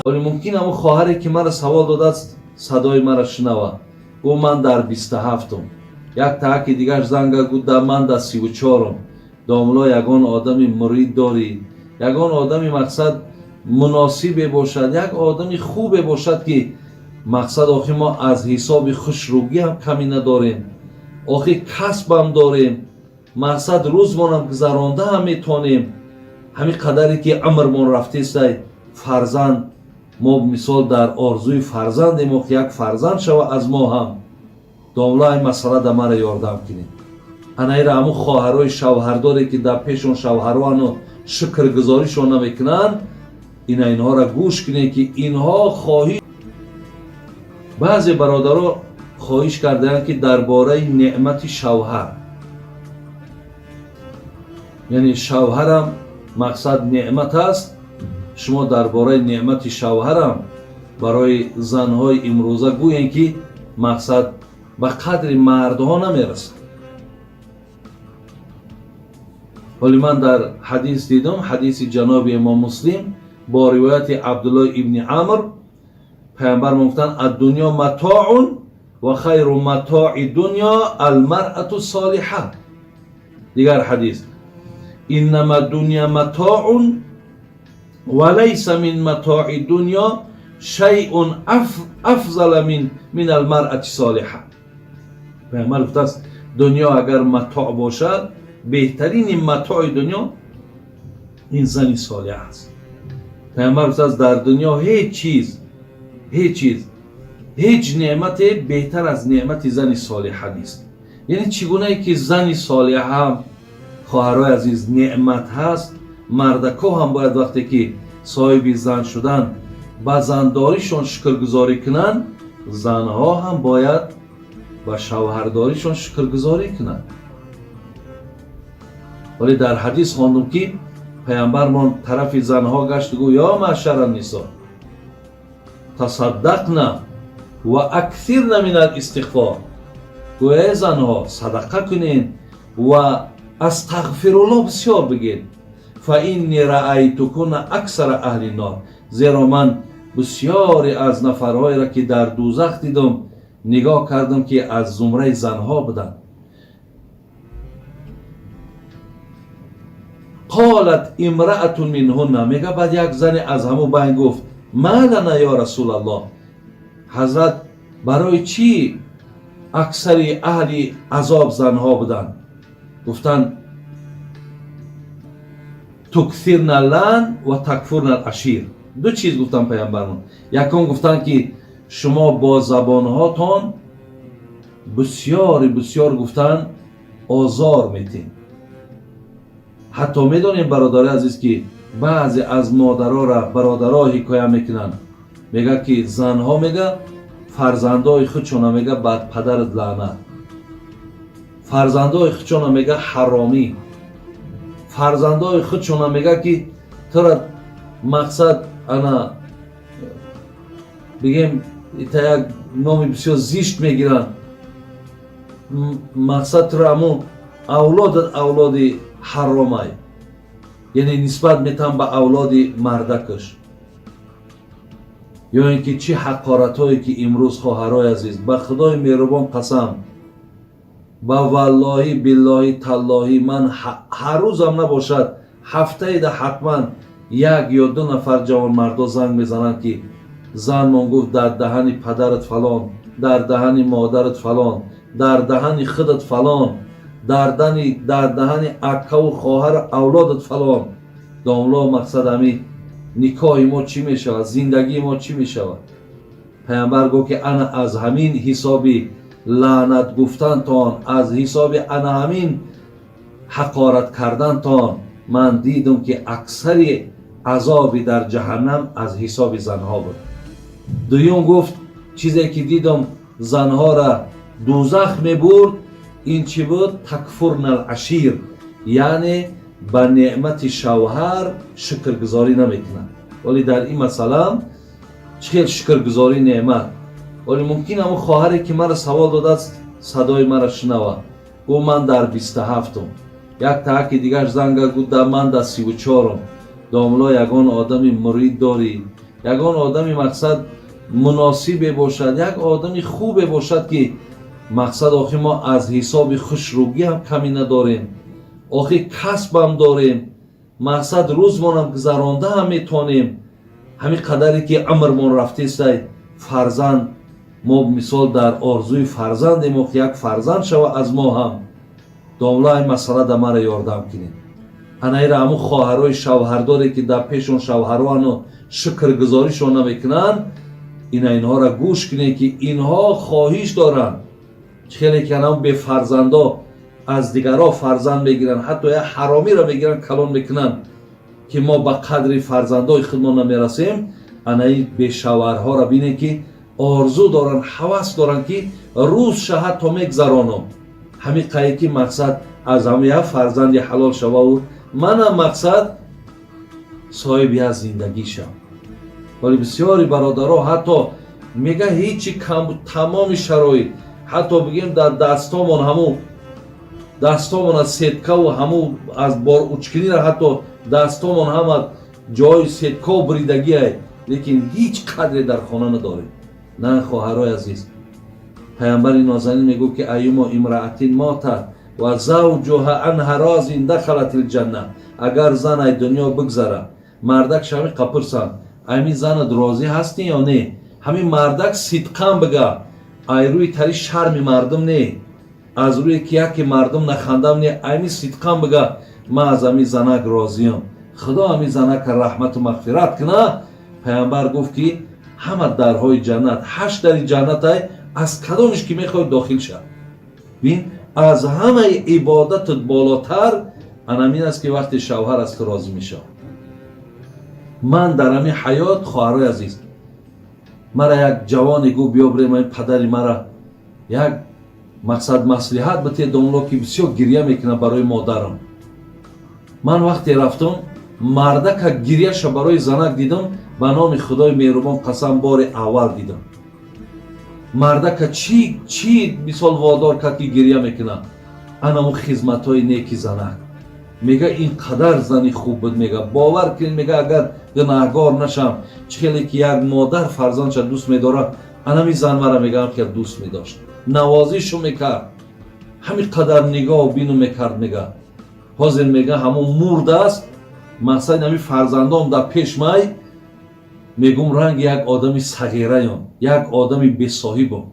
Вале мумкин ҳамун хоҳаре, ки маро савол додааст, садои маро шунава. Гуфт, ман дар 27-ум. Як таҳаки дигар занга гуфт, ман дар 34-ум. Домло, ягон одами мурид дорӣ, ягон одами мақсад муносибе бошад, як одами хубе бошад, ки мақсад охи мо аз ҳисоби хушрӯгӣ ҳам камӣ надорем, охи касбам дорем, мақсад рӯзмонам гузаронда ҳам метавонем, ҳамин қадаре ки умрмон рафтесай, фарзанд мо мисол дар орзуи фарзандем, охи як фарзанд шава аз мо ҳам. Домла, ин масъала да мара ёрдам кунед. Анаира ҳамун хоҳарои шавҳардоре, ки дар пешон шавҳароану шукргузоришон намекунанд, ина инҳоро гӯш кунед, ки инҳо хоҳиш. Баъзе бародаро хоҳиш кардаанд, ки дар бораи неъмати шавҳар, яъне шавҳарам мақсад неъмат аст, шумо дар бораи неъмати шавҳарам барои занҳои имрӯза гӯем, ки мақсад ба қадри мардҳо намерасад. Вале ман дар ҳадис дидам, ҳадиси ҷаноби имом Муслим бо ривояти Абдуллоҳ ибни Амр, паямбар гуфтанд: «Аддунё матоун ва хайру матои дунё алмарату солиҳа». Дигар ҳадис: «Иннама дунё матоун ва лайса мин матои дунё шайъун афзала мин алмарати солиҳа». Паямбар гуфтааст, дунё агар матоъ бошад, беҳтарини матои дунё ин зани солиҳа аст. Паямбар гуфтааст, дар дунё ҳеҷ чиз, ҳеҷ чиз, ҳеҷ неъмате беҳтар аз неъмати зани солиҳа нест. Яъне чӣ гунае ки зани солиҳа ҳам, хоҳарои азиз, неъмат ҳаст, мардако ҳам бояд вақте ки соҳиби зан шуданд, ба зандоришон шукргузорӣ кунанд, занҳо ҳам бояд ба шавҳардоришон шукргузорӣ кунанд. Вале дар ҳадис хондум, ки паямбармон тарафи занҳо гашт, гӯ: «Ё маъшара нисо, тасаддақна ва аксирна мин алистиғфор». Гӯ: «Эй занҳо, садақа кунед ва астағфирулло бисёр бигед». «Фа инни раайтукунна аксара аҳли нор», зеро ман бисёре аз нафарҳоеро, ки дар дӯзах дидум, нигоҳ кардам, ки аз зумраи занҳо буданд. Қолат имраатун минҳунна, мега, баъд як зане аз ҳамун байн гуфт: «Ма лана ё Расулаллоҳ, ҳазрат, барои чӣ аксари аҳли азоб занҳо буданд?» Гуфтанд: «Туксирна лан ва такфурна ашир». Ду чиз гуфтанд паямбармон. Якум, гуфтанд, ки шумо бо забонҳотон бисёри бисёр, гуфтанд, озор метем. Ҳатто медонем, бародари азиз, ки баъзе аз модарора бародаро ҳикоя мекунанд, мега, ки занҳо, мега, фарзандои худшона мега бар падарат лаънат, фарзандои худшона мега ҳаромӣ, фарзандои худшона мега, ки тура мақсад ана бигем ита як номи бисёр зишт мегиранд, мақсад тура ҳамун авлодат авлоди ҳаромай, яъне нисбат метаҳам ба авлоди мардакаш. Ё ин ки чӣ ҳақоратҳое, ки имрӯз, хоҳарои азиз, ба Худои меҳрубон қасам, ба валлоҳӣ, биллоҳӣ, таллоҳӣ, ман ҳар рӯзам набошад, ҳафтаеда ҳатман як ё ду нафар ҷавонмардо занг мезананд, ки занмон гуфт: «Дар даҳани падарат фалон, дар даҳани модарат фалон, дар даҳани худат фалон, дар даҳани аккаву хоҳару авлодат фалон». Домло, мақсад ҳами никоҳи мо чӣ мешавад, зиндагии мо чӣ мешавад? Паямбар гуфт, ки ана аз ҳамин ҳисоби лаънат гуфтантон, аз ҳисоби ана ҳамин ҳақорат кардантон ман дидум, ки аксари азоби дар ҷаҳаннам аз ҳисоби занҳо буд. Дуюм, гуфт, чизе ки дидум, занҳоро дӯзах мебурд, ин чӣ буд? «Такфурна алашир», яъне ба неъмати шавҳар шукргузорӣ намекунанд. Вале дар ин масъалаам чӣ хел шукргузорӣ неъмат? Вале мумкин ҳамун хоҳаре, ки маро савол додааст, садои маро шунава. Гуфт, ман дар 27-ум. Як таҳаки дигар занга гуфт, ман дар 34-ум. Домло, ягон одами мурид дорӣ, Ягон одами, мақсад, муносибе бошад, як одами хубе бошад, ки, мақсад, охи мо аз ҳисоби хушрӯгӣ ҳам камӣ надорем, охи касбам дорем, мақсад, рӯзмонам гузаронда ҳам метавонем. Ҳамин қадаре ки умрмон рафтестай, фарзанд, мо, мисол, дар орзуи фарзандем, охи як фарзанд шава аз мо ҳам. Домла, ин масъала да мара ёрдам кунед. Анаира ҳамун хоҳарои шавҳардоре, ки дар пешон шавҳароану шукргузоришон намекунанд, ина инҳоро гӯш кунед, ки инҳо хоҳиш доранд. Хеле ки анам бефарзандо аз дигарҳо фарзанд мегиранд, ҳатто як ҳаромиро мегиранд, калон мекунанд, ки мо ба қадри фарзандои худмон намерасем. Анаи бешавҳарҳоро бинед, ки орзу доранд, ҳавас доранд, ки рӯз ша ҳатто мегзаронам, ҳамин қае ки, мақсад, аз ҳама як фарзанди ҳалол шававу манам, мақсад, соҳиби як зиндагӣ шавам. Вале бисёри бародаро ҳатто мега ҳечи кам, тамоми шароит, ҳатто бигем, дар дастомон, ҳамун дастомон аз сеткаву ҳамун аз бор учкиниро, ҳатто дастомон ҳама ҷои сеткао буридагиай, лекин ҳеҷ қадре дар хона надорем. На, хоҳарои азиз, паямбари нозанин мегӯ, ки أيما امرأة ماتت وزوجها عنها راض دخلت الجنة. Агар зан ай дунё бигзара, мардак шами қапурсан: ами занат розӣ ҳастӣ ё не? Ҳамин мардак сидқан бига, ай рӯи тари шарми мардум не, аз рӯе ки яке мардум нахандам не, ами сидқан бига: ман аз ами занак розиям, Худо ами занака раҳмату мағфират куна. Паямбар гуфт, ки ҳама дарҳои ҷаннат, ҳашт дари ҷаннатай, аз кадомиш ки мехоҳӣ, дохил шав. Бин, аз ҳамаи ибодатат болотар анамин аст, ки вақте шавҳар аз ту розӣ мешавад. Ман дар ҳамин ҳаёт, хоҳарои азиз, мара як ҷавоне гуфт: биё бирем, ин падари мара як, мақсад, маслиҳат бите, домло, ки бисёр гирья мекунад барои модарам. Ман вақте рафтам, мардака гирьяша барои занак дидам. Ба номи Худои меҳрубон қасам, бори аввал дидам. Мардака чӣ чӣ, мисол, водор кард, ки гирья мекунад? Анаму хизматҳои неки занак. Мега, ин қадар зани хуб буд, мега, бовар кунед, мега, агар гунаҳгор нашам, чӣ хеле ки як модар фарзандша дӯст медорад, анами зан мара, мегам, хел дӯст медошт, навозишу мекард, ҳамин қадар нигоҳу бину мекард. Мега, ҳозир, мега, ҳамон мурдааст. Мақсади ҳамин фарзандом дар пеш май, мегум, ранги як одами сағираён, як одами бесоҳибом.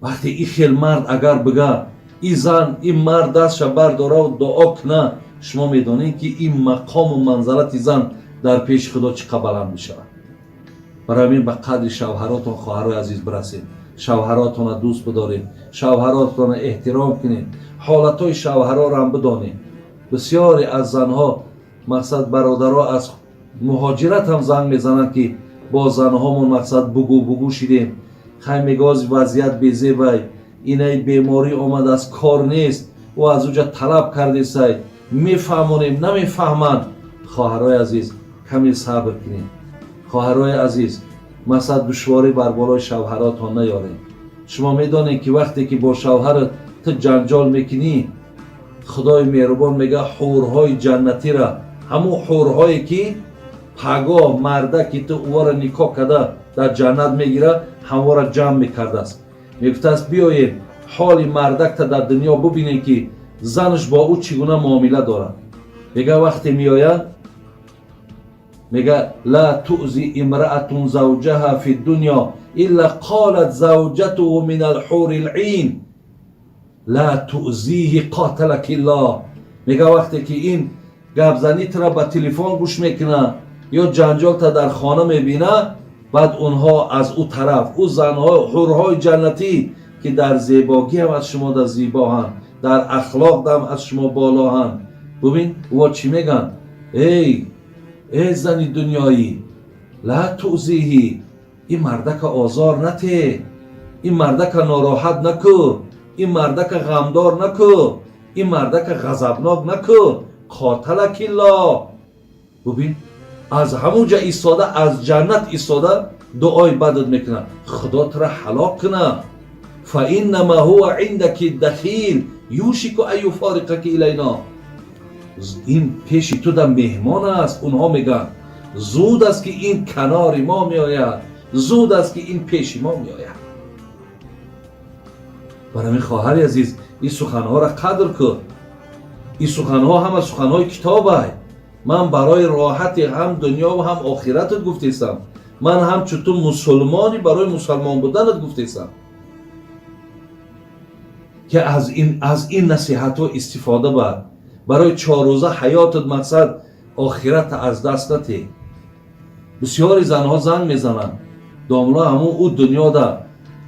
Вақте и хел мард агар бига, и зан, ин мард дастша бардораву дуо куна, шумо медонед, ки ин мақому манзалати зан дар пеши Худо чӣ қадр баланд мешавад. Барои ҳамин ба қадри шавҳаротон, хоҳарои азиз, бирасед, шавҳаротонро дӯст бидоред, шавҳаротонро эҳтиром кунед, ҳолатҳои шавҳарорам бидонед. Бисёре аз занҳо, мақсад, бародаро аз муҳоҷират ҳам занг мезананд, ки бо занҳомон, мақсад, бугу бугу шидем. Хай, мегаози вазъият безебай, инаи беморӣ омадааст, кор нест, ӯ аз уҷа талаб кардесай, мефаҳмонем, намефаҳманд. Хоҳарои азиз, каме сабр кунед. Хоҳарои азиз, масалан, душворӣ бар болои шавҳаротон наёред. Шумо медонед, ки вақте ки бо шавҳарат ту ҷанҷол мекунӣ, Худои меҳрубон мега, ҳурҳои ҷаннатира, ҳамун ҳурҳое ки пагоҳ мардаки ту ӯро никоҳ карда дар ҷаннат мегира, ҳамвора ҷамъ мекардааст, мегуфтааст: биёед, ҳоли мардакта дар дунё бубинед, ки занаш бо ӯ чӣ гуна муомила дорад. Мега, вақте меояд, мега: لا تؤذي امرأة زوجها في الدنيا إلا قالت زوجته من الحور العين لا تؤذيه قاتلك الله. Мега, вақте ки ин гапзанӣ тура ба телефон гӯш мекуна ё ҷанҷолта дар хона мебина, баъд онҳо аз ӯ тараф, ӯ занҳо, ҳурҳои ҷаннатӣ, ки дар зебогиам аз шумо да зебоҳанд, дар ахлоқ дам аз шумо болоҳанд, бубин, ӯ чӣ мегӯянд: эй, эй зани дунёӣ, لا تؤذيه, ин мардака озор нате, ин мардака нороҳат наку, ин мардака ғамдор наку, ин мардака ғазабнок наку, قاتلك الله. Бубин, аз ҳамун ҷа истода, аз ҷаннат истода дуои бадат мекунад: Худо тура ҳалок куна. فإنما هو عندك دخيل يوشك أن يفارقك إلينا. Ин пеши ту да меҳмон аст. Онҳо мегӯянд: Зуд аст, ки ин канори мо меояд, зуд аст, ки ин пеши мо меояд. Бар ҳамин, хоҳари азиз, ин суханҳоро қадр кун. Ин суханҳо ҳама суханҳои китобай. Ман барои роҳати ҳам дунёву ҳам охиратат гуфтесам. Ман ҳамчун ту мусулмонӣ барои мусалмон буданат гуфтесам, ки аз ин насиҳатҳо истифода бар. Барои чоррӯза ҳаётат мақсад охирата аз даст натеҳ. Бисёри занҳо занг мезананд: «Домла, ҳамун ӯ дунёда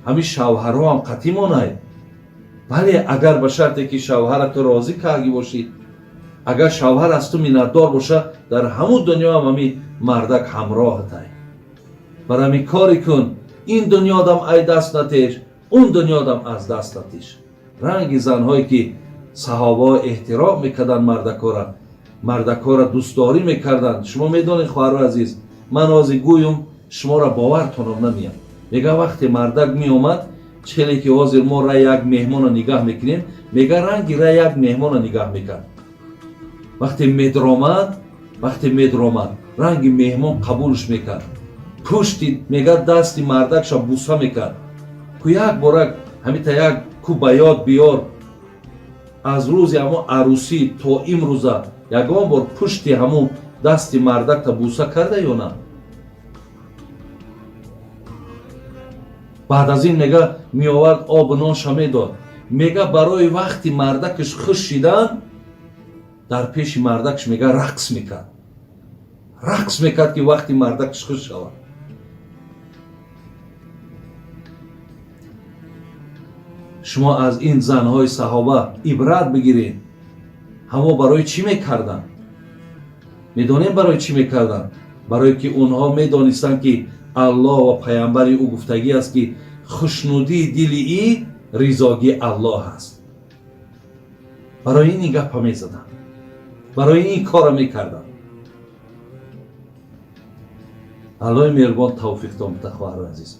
ҳамин шавҳарҳоам қатъӣ монай?» Бале, агар ба шарте ки шавҳара ту розӣ кардӣ бошӣ. Агар шавҳар аз ту миннатдор боша, дар ҳамун дунёам ҳамин мардак ҳамроҳатай. Бар ҳамин коре кун, ин дунёдам ай даст натеш, он дунёдам аз даст натеш. Ранги занҳое ки саҳобаҳо эҳтиром мекарданд, мардакора, мардакора дӯстдорӣ мекарданд. Шумо медонед, хоҳаро азиз, ман ҳозир гӯюм, шуморо бовартонам намеям. Мега, вақте мардак меомад, челе ки ҳозир мо рай як меҳмонро нигаҳ мекунем, мега, ранги рай як меҳмонро нигаҳ мекард. Вақте медромад, ранги меҳмон қабулш мекард. Пушти, мега, дасти мардакша буса мекард. Ку як борак ҳамита як ку ба ёд биёр, аз рӯзи ҳамон арӯсӣ то имрӯза ягон бор пушти ҳамун дасти мардакта буса карда ё на? Баъд аз ин, мега, меовард, обу нонша медод. Мега, барои вақти мардакаш хуш шидан, дар пеши мардакаш, мега, рақс мекард, рақс мекард, ки вақти мардакаш хуш шавад. Шумо аз ин занҳои саҳоба ибрат бигиред. Ҳамо барои чӣ мекарданд? Медонем барои чӣ мекарданд. Барое ки онҳо медонистанд, ки Аллоҳ ва паямбари ӯ гуфтагӣ аст, ки хушнудии дили и ризогии Аллоҳ аст. Барои ин гапа мезаданд, барои ин корро мекарданд. Аллоҳи меҳрубон тавфиқтон бита, хоҳари азиз.